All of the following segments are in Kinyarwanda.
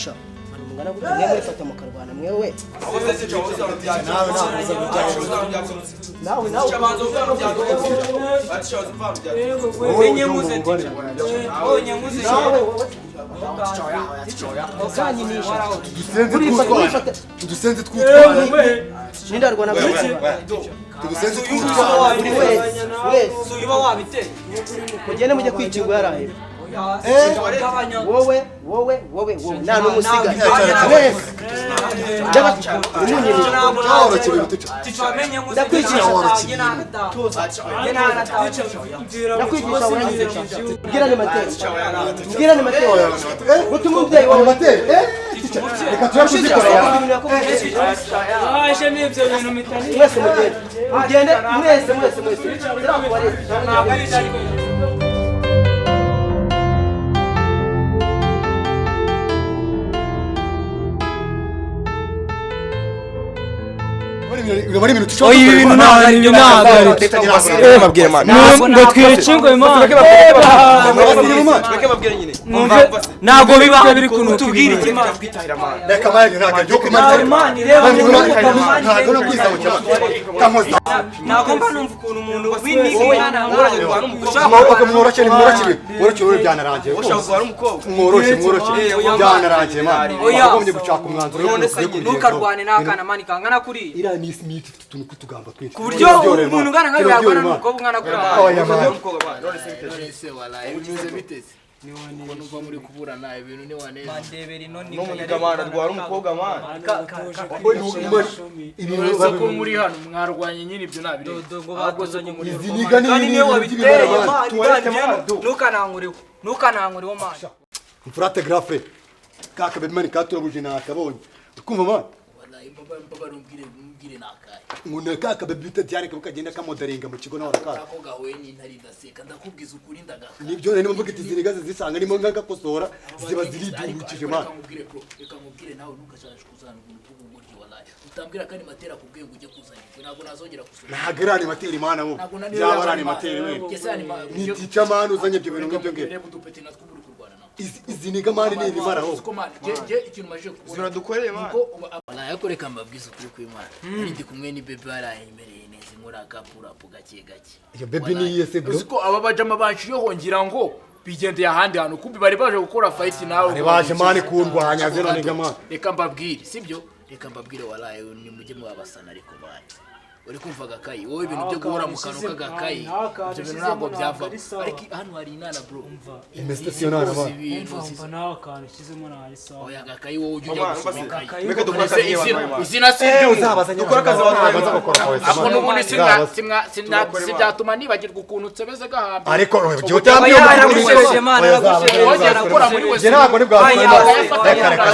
Sha mungana gute mwe murifata mukarwana mwewe nawe nawe udusenze tw'utwana nindarwana tudusenze tw'utwana wese mugende mujye kwicingwa yarahe. Wowe wowe wowe wowe nta n'umusiga wese ndakwigisha mbwirane materi mbwirane materi gutuma umubyeyi wawe materi reka tuyakuzikora mwese mugende mugende mwese mwese mwese. Oyi ibintu ntabwo ari ibyo ntabwo ngo twicingwe imana ntabwo biba biri kutubwira iki reka mani ntabwo byo kumara ntabwo no kwizamukira ntabwo mba numva ukuntu umuntu w'iniga ntabwo mworoshye mworoshye mworoshye byanarangiye mworoshye mworoshye byanarangiye mani wagombye gushaka umwanzuro ntukarwane n'akana mani kangana kuriya iriya ni imiti ifite utuntu tw'utugamba twinshi ku buryo umuntu ungana nka yarwana n'umukobwa ungana kuriya Ukuntu uva muri kuburana ibintu ni waneza n'umunigamana rwara umukobwa man uretse ko muri hano mwarwanye nyine ibyo nabireba izi niga ni ibintu by'ibimara ntukanankureho ntukanankureho man mfurate grafe kaka bemani katurabuje nakabonye ukumva man mbabara umbwire nakaye ngo kaka bebita diare kagenda kamodaringa mu kigo nawe arakara ako gahuye n'intare idaseka ndakubwiza ukuri ndagaka nibyo nari mvuga iti zirigaze zisanga nimo ngakakosora ziba ziridurukije man reka nkubwire nawe ntukashaje kuzana ubuntu bw'ubugoryi wallahi utambwira kandi matera akubwiye ngo ujye kuzana ibyo ntabwo nazongera gusura ntabwo ari matera imana bo byaba ari matera we ni tica man uzanye ibyo bintu ngibyo nge reba udupeti natwo uri kurwana nawe izi niga man ni ibimara ho je ikintu maje kubona ziradukoreye man wallahi akoreka mbabwiza ukuri kw'Imana ndi kumwe ni bebe arayemereye neza inkora akapurapu gake gake iyo bebe ni yese bro uziko aba bajama baciyeho ngira ngo bigendeye ahandi hantu kumbi bari baje gukora fight nawe bari baje man kundwanya zero niga man reka mbabwire sibyo reka mbabwire wallahi ni mujye mwabasana ariko man uri kumva gakayi wowe ibintu byo guhora mu kanwa k'agakayi ibyo bintu ntabwo byava ariko hano hari inana bro investation nana ba umva nawe akantu ushyizemo nta sawa oya gakayi wowe ujye ujya gusoma ikayi reka dukora akazi izina si ibyo dukora akazi ako n'ubundi sibyatuma nibagirwa ukuntu nsebeze gahambye ariko ujye utambye gukora muri wese ntabwo ni bwa reka reka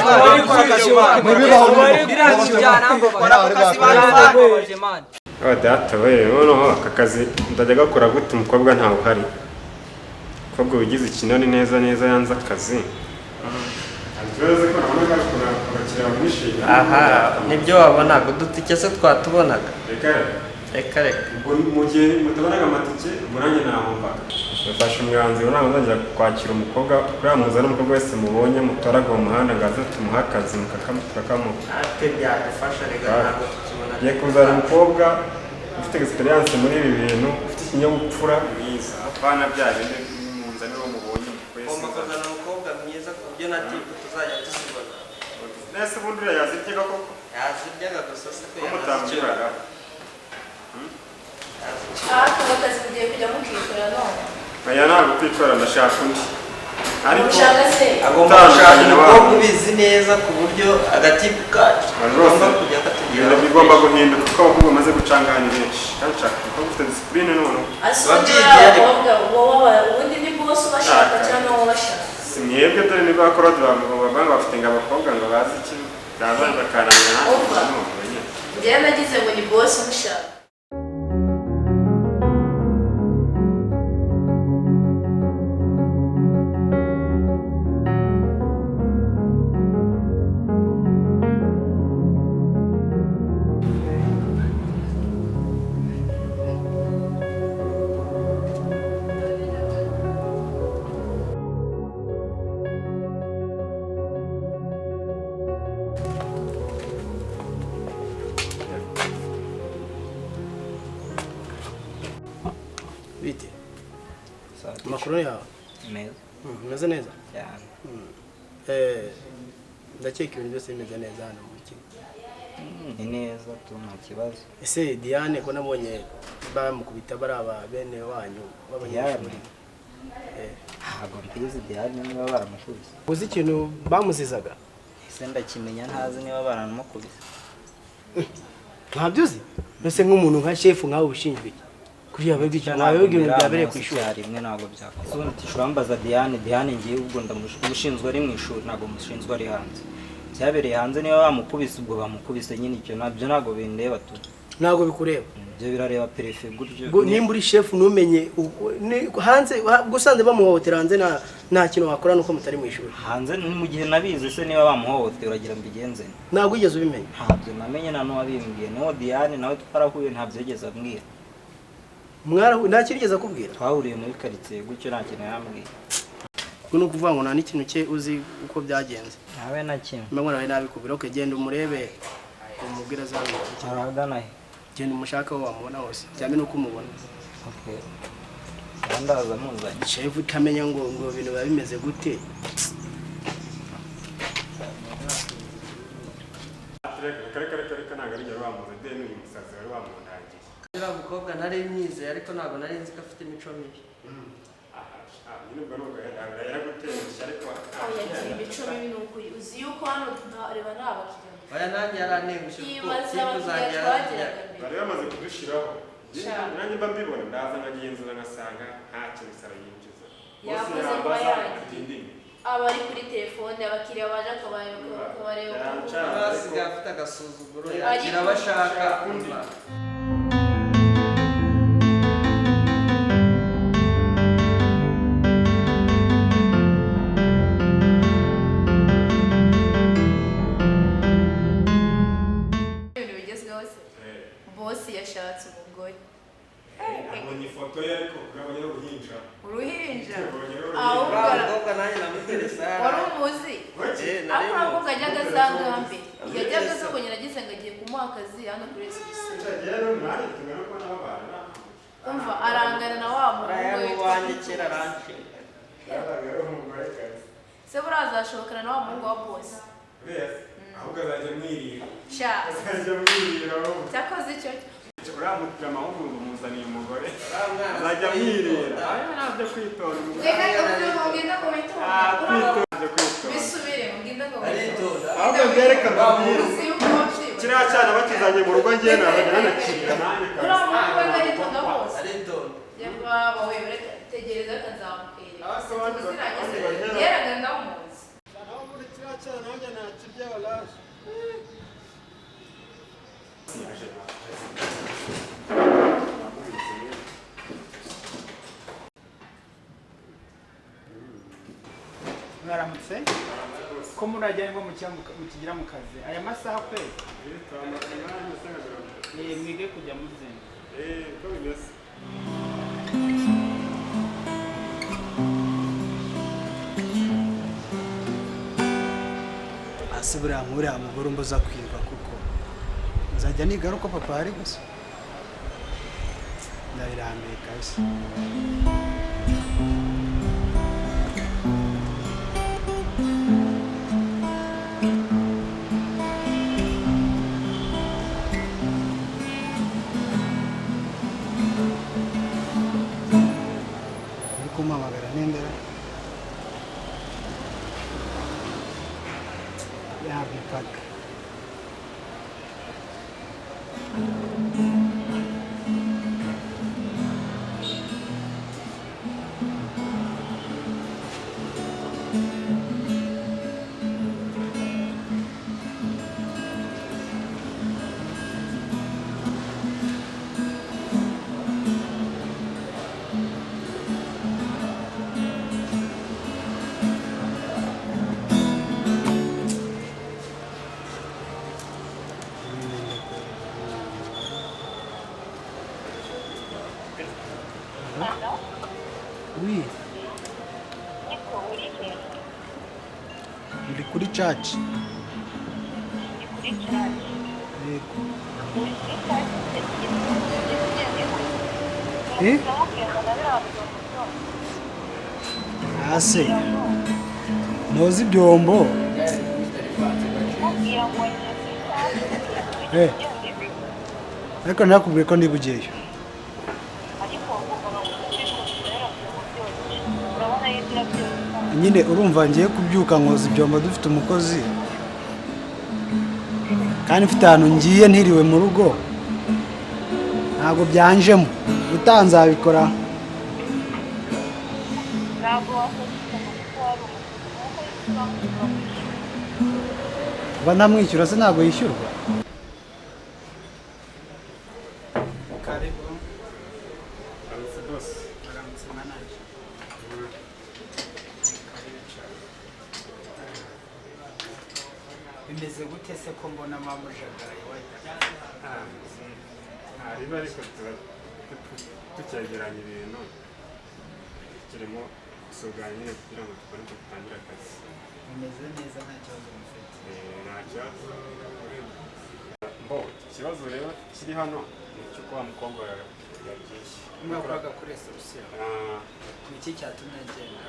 Data we noneho aka kazi ndajya gakora gute umukobwa ntawe uhari umukobwa wigize ikinani neza neza yanze akazi aha nibyo wabonaga udutike se twatubonaga reka reka ubwo mu gihe mutabonaga amatike ubwo nanjye nahombaga bafashe umwanzuro ntabwo nzongera kwakira umukobwa kuriya muzana umukobwa wese mubonye mutoraga mu muhanda ngo aze tumuhe akazi mukakamuha natwe byadufasha reka ntabwo tukibona ngiye kuzana umukobwa ufite experience muri ibi bintu ufite ikinyabupfura mwiza apana bya bindi munzanira uwo mubonye ugomba kuzana umukobwa mwiza ku buryo na tipu tuzajya tuzibona nese ubundi uriya yaziryaga koko yaziryaga gusa se ko mutambwiraga aha akazi mugiye kujya mukikora none aya ntabwo kwikora ndashaka undi ariko agomba gushaka umukobwa ubizi neza ku buryo agatipu kacu agomba kujya katugeraho bigomba guhinduka kuko abakobwa bamaze gucangana ni benshi kandi nshaka umukobwa ufite disipurine noneho babyigiye ariko ubundi ni bose ubashaka cyangwa wowe ubashaka si mwebwe dore niba bakora bavanga bafite ngo abakobwa ngo bazi iki baza bakaranga njyewe nagize ngo ni bose umushaka. Amakuru yawe? Meza. Umeze neza? Cyane. Ndakeka ibintu byose bimeze neza hano mu kigo. Ni neza tu, nta kibazo. Ese Diane ko nabonye bamukubita bari aba bene wanyu b'abanyeshuri? Ntabwo mbizi Diane niba baramukubise. Uzi ikintu bamuzizaga? Ese ndakimenya ntazi niba baramukubise. Ntabyo uzi? Mbese nk'umuntu nka shefu nkawe ushinzwe iki? Kuriya babibwira ibintu byabereye ku ishuri. Rimwe ntabwo byakorwa. Urambaza Diane, Diane ngiye ubwo ndamushinzwe ari mu ishuri, ntabwo mushinzwe ari hanze. Byabereye hanze niba bamukubise ubwo bamukubise nyine, icyo nabyo ntabwo bindeba tu. Ntabwo bikureba. Ibyo birareba perefe gutyo. Nimba uri shefu ntumenye hanze gusanze bamuhohotera hanze nta kintu wakora nuko mutari mu ishuri. Hanze ni mu gihe nabizi se niba bamuhohotera uragira mbigenze. Ntabwo wigeze ubimenya? Ntabyo namenye nta n'uwabimbwiye. N'uwo Diane nawe twarahuye ntabyo yigeze ambwira. Nta kintu yigeze akubwira? Twahuriye muri karitsiye gutyo nta kintu yambwiye. Ubwo ni ukuvuga ngo nta n'ikintu cye uzi uko byagenze. Ntawe na kimwe. Mbona nawe nabikubwira, okay genda umurebe umubwire azabikubwira. Arahagana he? Genda umushaka aho wamubona hose, cyane nuko umubona. Okay. Ndaza muzanye. Chef utamenya ngo ibintu biba bimeze gute. Reka ntabwo ari njye wamuze, de n'uyu musazi wari wamundangiye. Uriya mukobwa nari myizeye ariko ntabwo nari nzi ko afite imico mibi. Nyine ubwo nubwo yaragutengushye ariko yagira imico mibi ni ukuri. Uzi yuko hano reba nta bakiriya. Oya nanjye yarantengushye kuko kipe zanjye twageraga mbere. Bari bamaze kudushiraho. Nanjye mba mbibona ndaza nkagenzura ngasanga nta kintu saro yinjiza. Yakoze kuba yagiye. Aba ari kuri telefone abakiriya baje akabareba. Basigaye afite agasuzuguro yakira abashaka. Ibintu bigezweho se. Bosi yashatse umugore. Abonye ifoto ye ariko urabonye n'uruhinja. Uruhinja? Ahubwo nanjye namuteresa. Wari umuzi? Ariko uravuga ajyaga asanga mbere. Yajyaga aza ngo ngerageze ngo agiye kumuha akazi hano kuri SBC. Umva arangana na wa muhungu witwa Se buriya azashobokana na wa muhungu wa bosi. Ahubwo azajya amwirira. Sha. Azajya amwirira ahubwo. Cyakoze icyo. Uriya mutama ahubwo ngo muzaniye umugore. Azajya amwirira. Ntabyo kwitonda. Reka mugende ngo witonde. Ntabyo kwitonda. Bisubire mugende ngo witonde. Ahubwo byereka mbabwire. Kiriya cyana bakizanye mu rugo njye nazajya nanakirira nanjye kabisa. Uriya muhungu we aritonda hose. Yaba we reka tegereza akazamukwereka. Tuziranye se. Yeraga ndamuzi. Kiriya cyana nanjye nakirya walahi. Mwaramutse ko murajya ngo mukigira mu kazi aya masaha kwezi mwige kujya muzinga. Uko bimeze. Ase buriya nk'uriya mugore umbuza kwiga kuko nzajya niga ari uko papa ari gusa ndabirambiye kabisa. Uri kumpamagara nindera yabipaga. Oui. Ndi kuri church. Yego. Eh? Ase noza ibyombo. Ariko nakubwiye ko niba ugiyeyo. Nyine urumva ngiye kubyuka nkoza ibyombo dufite umukozi kandi mfite ahantu ngiye ntiriwe mu rugo, ntabwo byanjemo utanzabikora. Kuba ntamwishyura se ntabwo yishyurwa? Karibu. Aramutse boss. Aramutse manager. Karibu cyane. Bimeze gute se ko mbona mama ujagaraye wajya? Hariba ariko tuba tucyegeranya ibintu kirimo gusuganya nyine kugira ngo tubone uko dutangira akazi. Bimeze neza nta kibazo mufite? Nta kibazo. Mbo ikibazo rero kiri hano ni icy'uko wa mukobwa yagiye. Mwakoraga kuri reception. Ni iki cyatumye agenda?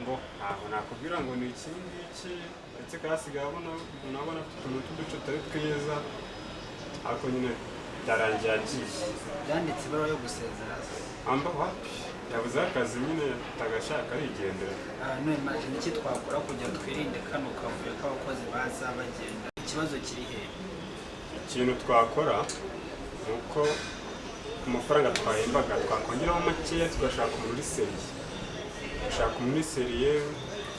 Mbo ntabwo nakubwira ngo ni iki ngiki, ndetse kasigaye abona nabona afite utuntu tw'uduce tutari twiza, ariko nyine byarangiye agiye. Byanditse ibaruwa yo gusezera. Amba wapi, yabuze akazi nyine atagashaka arigendera. None imagine iki twakora kugira ngo twirinde kano kavuyo k'abakozi baza bagenda? Ikibazo kiri he? Ikintu twakora ni uko ku mafaranga twahembaga twakongeraho makeya tugashaka umuntu uri seriye. Gushaka umuntu uri seriye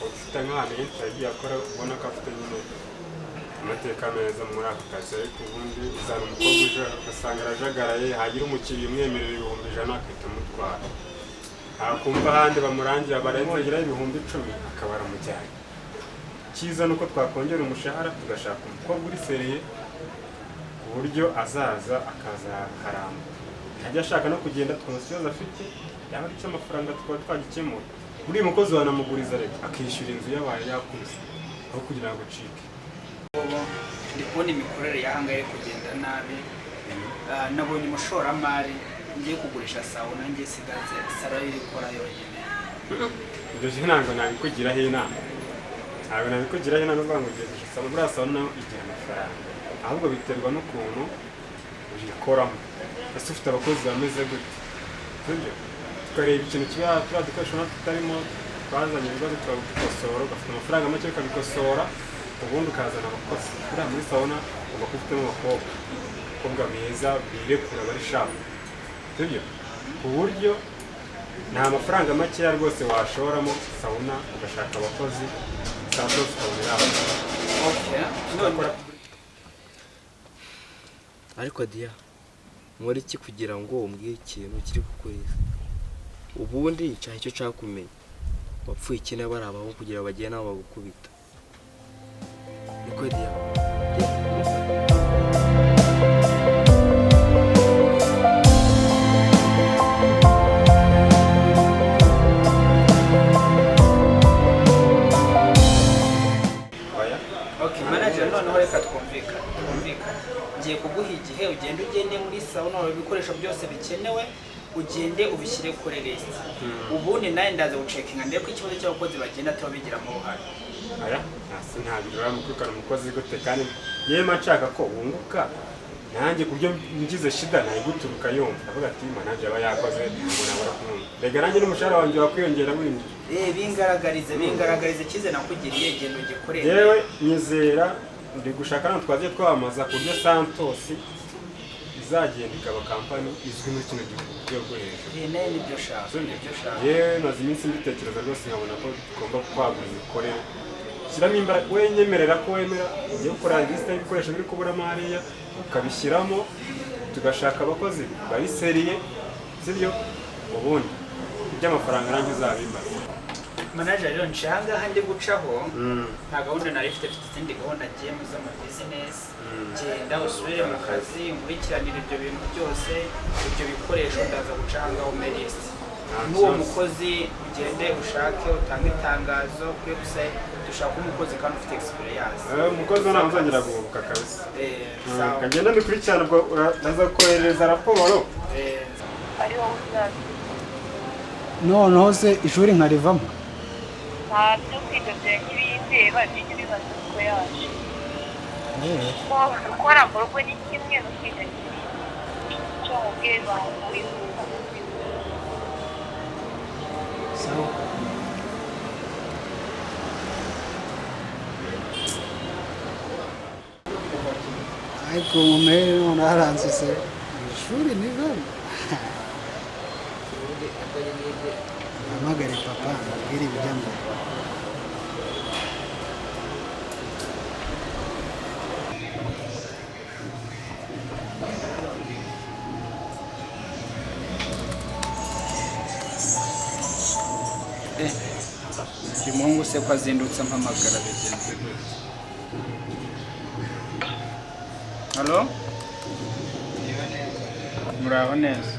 ufite nk'ahantu henshi yagiye akora, ubona ko afite nyine amateka meza muri ako kazi. Ariko ubundi uzana umukobwa uje ugasanga arajagaraye, hagira umukiriya umwemerera 100,000 agahita amutwara, ntakumva ahandi bamurangira barengeraho 10,000 akaba aramujyanye. Icyiza ni uko twakongera umushahara tugashaka umukobwa uri seriye ku buryo azaza akazakaramba, ntajya ashaka no kugenda tukamuha ikibazo afite, yaba ari icy'amafaranga tukaba twagikemura. Muri uyu mukozi wanamuguriza reka akishyura inzu yabaye yakuze aho kugira ngo acike. Ndi kubona imikorere y'ahangaha iri kugenda nabi. Nabonye umushoramari ngiye kugurisha sawuna, ngiye sigaze saro ikora yonyine. Ibyo je ntabwo nabikugiraho inama, ntabwo nabikugiraho inama uvuga ngo ugiye kugurisha sawuna. Buriya sawuna igira amafaranga, ahubwo biterwa n'ukuntu uyikoramo. Ese ufite abakozi bameze gute? Sibyo? Tukareba ikintu kiba turiya dukoresho natwe tutarimo twazanye ibibazo tukabikosora, ugafite amafaranga make ukabikosora, ubundi ukazana abakozi. Buriya muri sawuna ugomba kuba ufitemo abakobwa beza birekura bari shapu, sibyo? Ku buryo nta mafaranga makeya rwose washoramo sawuna ugashaka abakozi Santos ukabona iraho. Ariko Dia, nkora iki kugira ngo umbwire ikintu kiri kukurira? Ubundi nshaka icyo nshaka kumenya. Wapfuye iki n'abari abaho kugira ngo bagende nabo bagukubita? Niko Dia. Okay, manager, noneho reka twumvikane. Ngiye kuguha igihe ugende ugende muri sauna urebe ibikoresho byose bikenewe, ugende ubishyire kuri list. Ubundi nawe ndaza gucekinga ndebe ko ikibazo cy'abakozi bagenda tubabigiramo uruhare. Aya, nasi ntabirora mukwirukana umukozi gute kandi yema nshaka ko wunguka nanjye kubyo ngize shida nayiguturuka yumva avuga ati manager aba yakoze ngo nabura kumwumva. Rega nanjye n'umushahara wanjye wakwiyongera winjira. Bingaragarize cyize nakugiriye, genda ugikorere. Yewe nyizera ndi gushaka hano twagiye twamamaza ku buryo Santos izagenda ikaba kampani izwi muri kino gihugu ku rwego rwo hejuru. Nayo nibyo shaka, nibyo shaka. Yewe maze iminsi mbitekereza rwose nkabona ko tugomba kwagura imikorere. Shyiramo imbaraga, we nyemerera ko wemera ugiye gukora lisite y'ibikoresho biri kuburamo hariya ukabishyiramo, tugashaka abakozi bari seriye, sibyo? Ubundi iby'amafaranga nanjye uzabimbaza. Manager rero nshanga ndi gucaho nta gahunda nari mfite, mfite izindi gahunda ngiyemo z'ama business. Genda usubire mu kazi nkurikiranire ibyo bintu byose, ibyo bikoresho ndaza guca ahangaha ume list. N'uwo mukozi ugende ushake utange itangazo kuri website, dushaka umukozi kandi ufite experience. Umukozi ntabwo uzongera guhubuka kabisa. Kagenda mbikurikirana ubwo uraza kohereza raporo. Noneho se ishuri nkarivamo? Nta byo kwiga byanjye bindeba, ibyo bibaza uko yaje. Gukora mu rugo ni kimwe no kwiga ni ikindi. Icyo nkubwiye bantu wihuta. Sawa. Ariko nkomere none haransise mu ishuri nivemo. Mpamagare papa mubwire ibijya mbere. Uyu muhungu se ko azindutse ampamagara bigenze gute? Halo? Muraho neza?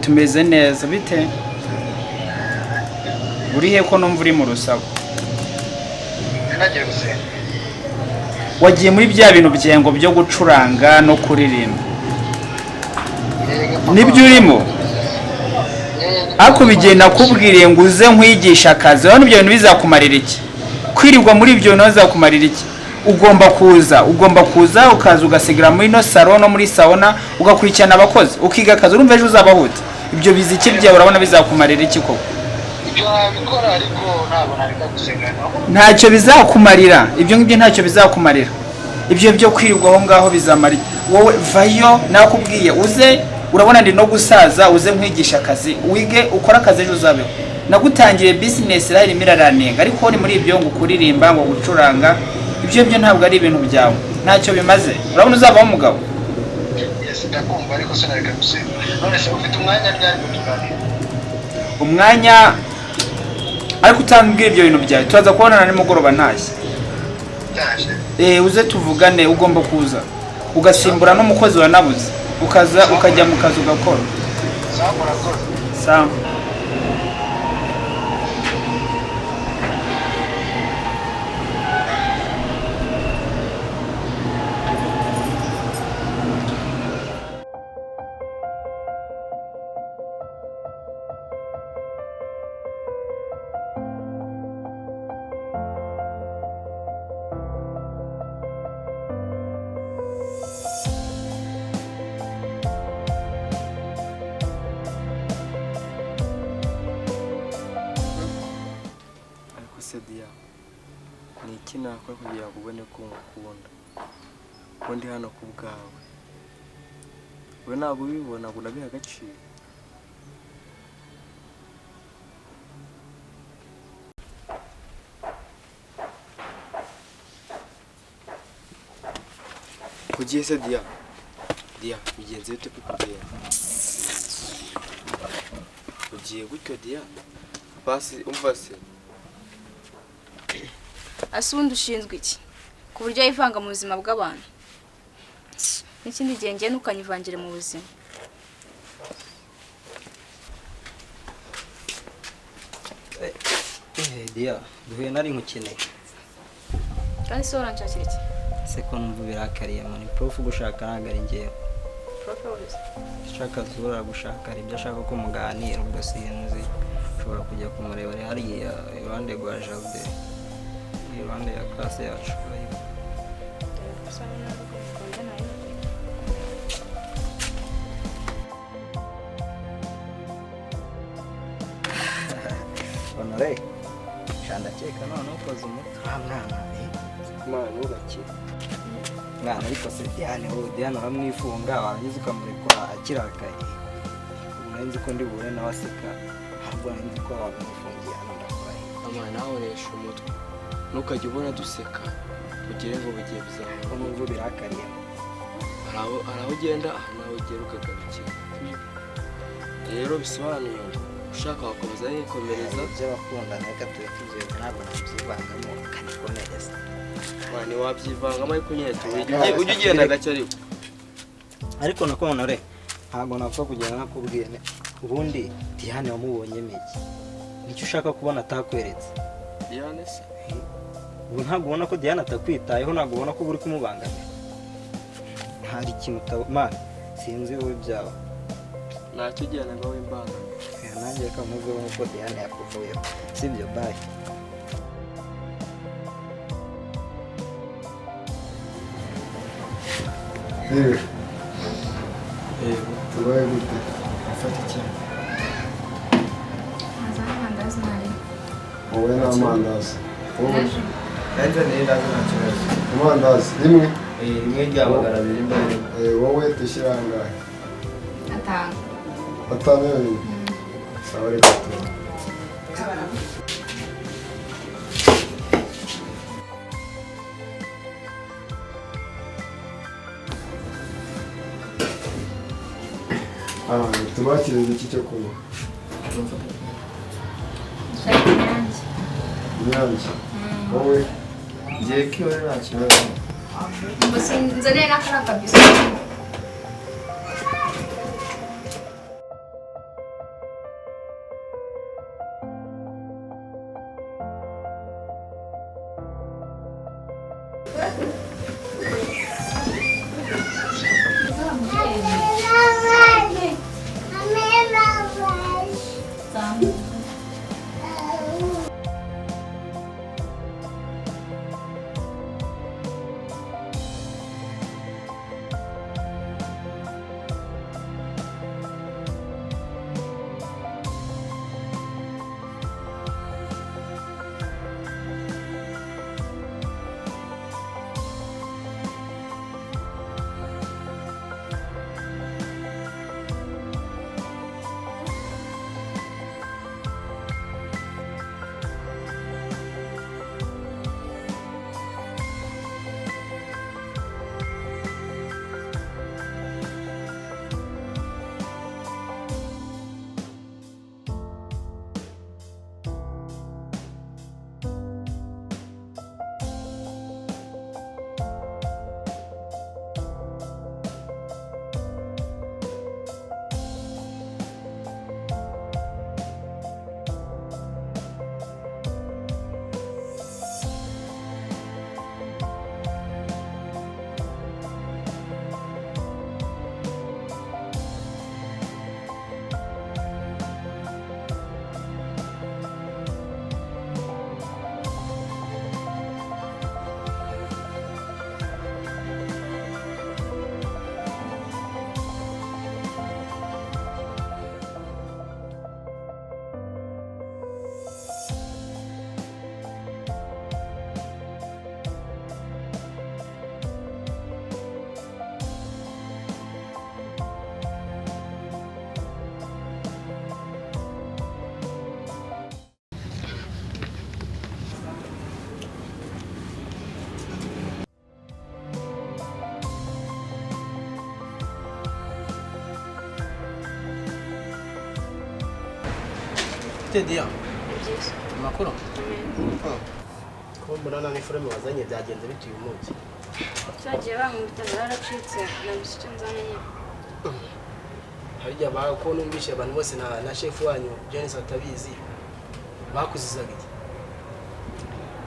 Tumeze neza bite? Uri he ko numva uri mu rusaku? Nagiye gusenga. Wagiye muri bya bintu byengo byo gucuranga no kuririmba. Nibyo urimo? Ariko bigenda nakubwiriye ngo uze nkwigisha akazi, urabona ibyo bintu bizakumarira iki? Kwirirwa muri ibyo bintu bizakumarira iki? Ugomba kuza ukaza ugasigara muri no salo no muri sauna ugakurikirana abakozi ukiga akazi, urumva ejo uzabahutse. Ibyo biziki byawe urabona bizakumarira iki koko? Ibyo nabikora ariko ntabwo nareka gusenga. Ntacyo bizakumarira, ibyo ngibyo ntacyo bizakumarira. Ibyo byo kwirirwa aho ngaho bizamara iki? Wowe vayo nakubwiye uze, urabona ndi no gusaza, uze nkwigisha akazi wige ukore akazi ejo uzabeho. Nagutangiriye business irahari iraranenga, ariko uri muri ibyo ngo kuririmba ngo gucuranga, ibyo byo ntabwo ari ibintu byawe, ntacyo bimaze. Urabona uzabaho umugabo. Yes, ndakumva ariko sinareka gusenga. None se ufite umwanya ryari ngo tuganire? Umwanya ariko utambwira ibyo bintu byawe, turaza kubonana nimugoroba ntashye. Uze tuvugane, ugomba kuza ugasimbura n'umukozi wa nabuze, ukaza ukajya mu kazi ugakora. Sawa. Sedia, ni iki nakora kugira ngo ubone ko ngukunda, ko ndi hano ku bwawe? Wowe ntabwo ubibona ngo unabihe agaciro. Kugiye se Dia? Dia, bigenze bite ko kugenda? Ugiye gutyo Dia? Basi umva se. Asundi ushinzwe iki ku buryo yivanga mu buzima bw'abantu? N'ikindi gihe ngiye ntukanyivangire mu buzima. Dia, duhuye nari nkukeneye. Kandi se uranshakira iki? Se ko numva birakariye mani, prof gushaka ntabwo ari njyewe. Prof wese Shaka zura gushaka hari ibyo ashaka ko muganira, ubwo sinzi ushobora kujya kumureba ari hariya iruhande rwa jardin, iruhande ya classe yacu. Honore, ndakeka none ukoze umutwe wa mwana. Mwana ugakira mwana, ariko se Diane, wowe Diane uramwifunga warangiza ukamurekura akirakaye. Ubu nari nzi ko ndi buhure nawe aseka, ntabwo nari nzi ko wamwifungiye hano. Ndakurahiye mwana, nawe uresha umutwe, ntukajya ubona duseka ugire ngo bugiye bizamuka. Nubwo birakariye hari aho ugenda, aha nawe ugera ukagarukira. Rero bisobanuye ngo ushaka wakomeza yikomereza. By'abakundana reka tureke ibyo bintu, ntabwo nabyivangamo kanikomereza. Mwana wabyivangamo ariko nyine ujye ugenda gake ariko. Ariko nako Honore, ntabwo napfa kugenda nakubwiye. Ubundi Diane wamubonyemo iki? Nicyo ushaka kubona atakweretse? Diane se? Ubu ntabwo ubona ko Diane atakwitayeho, ntabwo ubona ko uri kumubangamira. Hari ikintu utabona, sinzi wowe byaba. Ntacyo ujyana ngo w'imbanga. Nanjye reka nkuveho nk'uko Diane yakuvuyeho, sibyo? Bye. Yewe. Yego. Tubaye gute? Afata ikintu. Amandazi nari. Wowe n'amandazi. Wowe. Nanjye n'indazi nta kibazo. Amandazi rimwe. Rimwe rya 200 mbere. Wowe dushyira angahe? 5. 5 yonyine. Sawa reka tuba. Tubakiriza iki cyo kunywa? Inyange. Wowe? Ngiye kiwe nta kibazo. Mbese nzanire n'akara kabisa. Dia. Amakuru. Ko mbona nta niforome wazanye byagenze bite uyu munsi? Cyagiye bankubita naracitse nabuze icyo nzana nyine. Harya ba ko numvishe abantu bose na chef wanyu Janice atabizi bakuzizaga iki?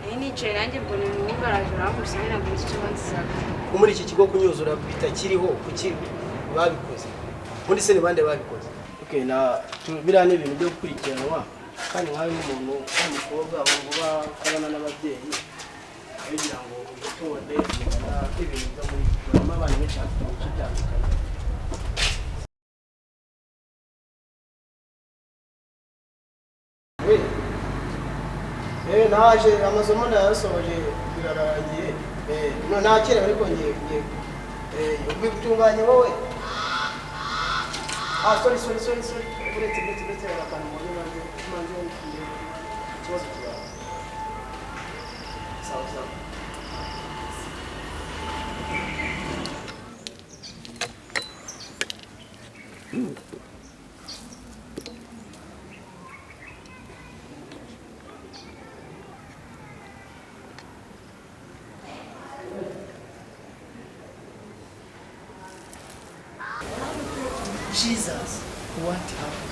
Nari nicaye nanjye mbona umuhungu araje arankubise nabuze icyo banzizaga. Ko muri iki kigo kunyuzura bitakiriho kuki babikoze? Ubundi se ni bande babikoze? Okay, na biriya ni ibintu byo gukurikiranwa kandi nkawe nk'umuntu w'umukobwa uba ukorana n'ababyeyi kugira ngo utonde ibintu byo muri harimo abantu benshi bafite imico itandukanye. Naje amasomo nayasoje birarangiye, nakerewe ariko ngiye ubitunganye wowe. Sorry sorry sorry sorry uretse uretse uretse akantu mbonye nanjye manze ikibazo kibaye. Sawa sawa. Jesus, what happened?